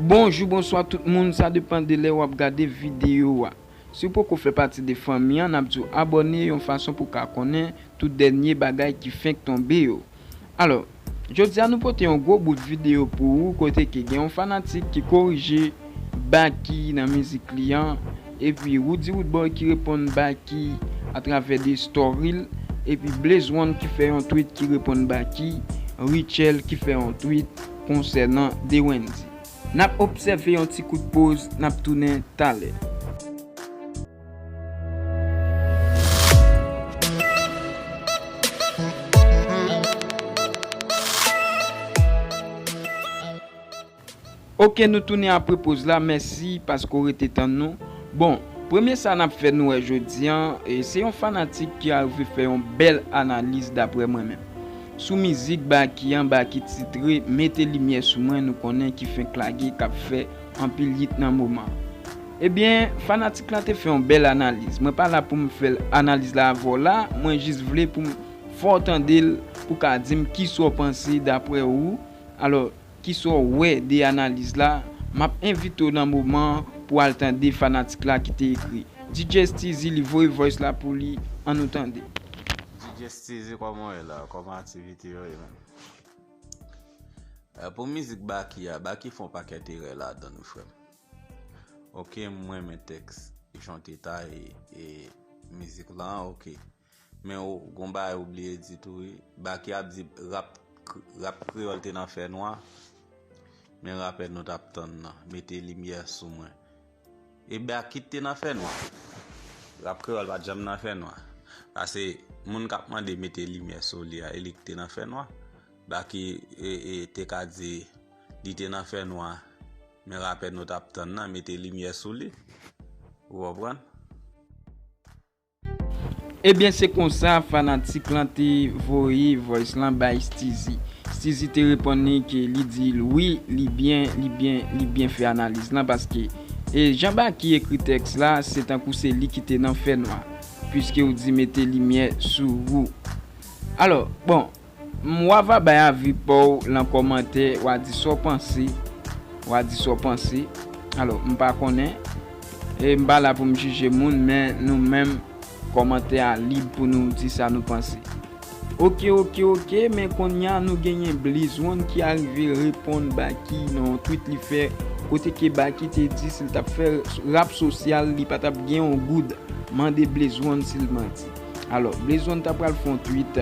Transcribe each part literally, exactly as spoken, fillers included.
Bonjou, bonswa tout moun, sa depann de lè w ap gade videyo a. Si w poko fè pati de fanmi an, n ap di w abòne yon fason pou w ka konnen tout dènye bagay ki fenk tonbe yo. Alò, jodi a nou pote yon gwo bout videyo pou ou kote ke gen yon fanatik ki korije Baky nan mizik li an, epi Roody Roodboy ki reponn Baky atravè de story l, epi Blaze One ki fè yon tweet ki reponn Baky, Rutshelle ki fè yon tweet konsènan de Wendy. N ap obsève yon ti kout poz, n ap tounen talè. Oke, nou tounen apre poz la. Mèsi paske w rete tann nou. Bon, premye sa n ap fè nou wè jodi a, e, se yon fanatik ki arive fè yon bèl analiz daprè mwen menm. Sou mizik Baky an, Baky titre Mete Limyè Sou Mwen, nou konnen ki fenk lage, k ap fè anpil hit nan moman. Ebyen, fanatik la te fè yon bèl analiz. Mwen pa la pou m fè analiz la avè w la, mwen jis vle pou m fè w tande l, pou w ka di m kisa w panse daprè ou. Alò, kisa w wè de analiz la? M ap envite w nan moman an pou w al tande fanatik la ki te ekri. D J Steezy, li voye voice la pou li, ann nou tande. D J Steezy, kòman w ye la? Kòman aktivite yo ye menm? Eh, pou mizik Baky a, Baky fè yon pakèt erè ladan l, wi, frè m. Oke, m renmen tèks, jan w te taye, e, mizik la, oke. Men w, gon bagay ou bliye di tou, wi. Baky ap di rap, rap kreyòl te nan fènwa, men rapè nou t ap tann nan, Mete Limyè Sou Mwen. E Baky te nan fènwa. Rap kreyòl pa t janm nan fènwa. Paske moun k ap mande mete limyè sou li a, e li k te nan fènwa. Baky, e, e, te ka di li te nan fènwa, men rapè nou t ap tann nan, mete limyè sou li. Ou konprann? Ebyen, se konsa fanatik lan te voye voice lan bay Steezy. Steezy te reponn li ke li di l wi, li byen, li byen, li byen fè analiz lan paske, e, jan Baky ekri tèks la, se tankou se li ki te nan fènwa, piske ou di mete limyè sou ou. Alò, bon, m, w a va bay avi pa w lan kòmantè, w a di sa w panse, w a di sa w panse. Alò, m pa konnen, e m pa la pou m jije moun, men nou menm, kòmantè a lib pou nou di sa nou panse. Oke, oke, oke, men kounye a nou genyen Blaze One ki arive reponn Baky nan yon tweet li fè, kote ke Baky te di si l t ap fè rap sosyal, li pa t ap gen yon goud. Mande Blaze One si l manti. Alò, Blaze One ta pral fè yon tweet,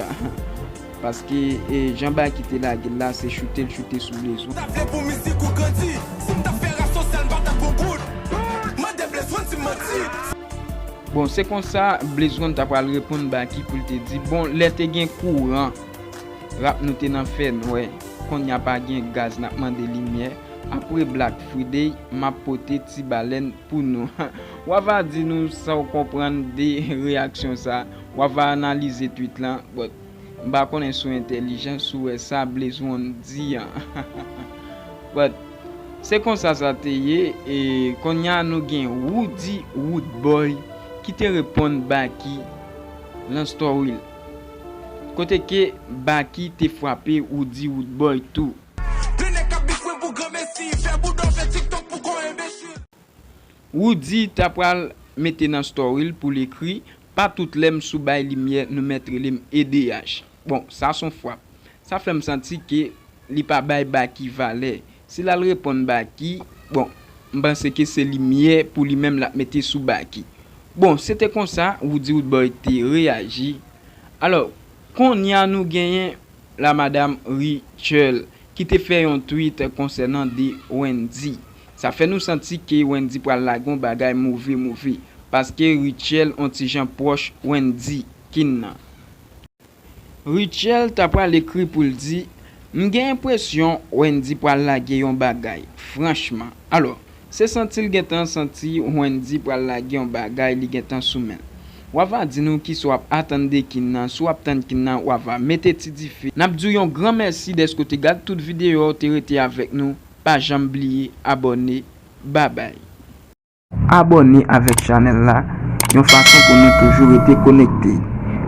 paske, e, jan Baky te lage l la, se choute l choute sou Blaze One. Ta vle pou mizik ou grandi, si m ta fè rap sosyal, m pa t ap gon goud. Mande Blaze One si m manti. Bon, se konsa Blaze One ta pral reponn Baky pou l te di, bon, lè te gen kouran, rap nou te nan fènwè, kounye a pa gen gaz, n ap mande limyè. Apre Black Friday, m ap pote ti balèn pou nou. W a va di nou sa w konprann de reyaksyon sa, w a va analize tweet lan, but m pa konnen si w entèlijan, si w wè sa Blaze One di an. But, se konsa sa te ye, e kounye a nou gen Roody Roodboy ki te reponn Baky lan story l. Kote ke Baky te frape Roody Roodboy tou. De nèg k ap bif mwen pou granmesi, fè bouda w fè TikTok pou gon enbesil. Roody ta pral mete nan story l pou l ekri, pa tout lè m sou bay limyè, nou mèt rele m E D H. Bon, sa s on frap. Sa fè m santi ke li pa bay Baky valè. Si l al reponn Baky, bon, m panse ke se limyè pou li menm l ap mete sou Baky. Bon, se te konsa Roody Roodboy te reyaji. Alò, kounye a nou genyen la madam Rutshelle ki te fè yon tweet konsènan de Wendy. Sa fè nou santi ke Wendy pral lage yon bagay move move, paske Rutshelle on ti jan pwòch Wendy kin nan. Rutshelle ta pral ekri pou l di, m gen enpresyon Wendy pral lage yon bagay, franchman. Alò, se santi l gentan santi Wendy pral lage yon bagay, li gentan sou men l. W a va di nou kisa w ap atann de kin nan, si w ap tann kin nan, w a va mete ti dife. N ap di w yon gran mèsi dèske w te gad tout videyo a, w te rete avèk nou. Pa janm bliye abòne. Babay. Abòne avèk chanèl la, yon fason pou nou toujou rete konekte.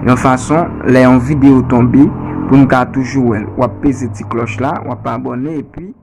Yon fason, lè yon videyo tonbe, pou n ka toujou wè l. W ap peze ti klòch la, w ap abòne, epi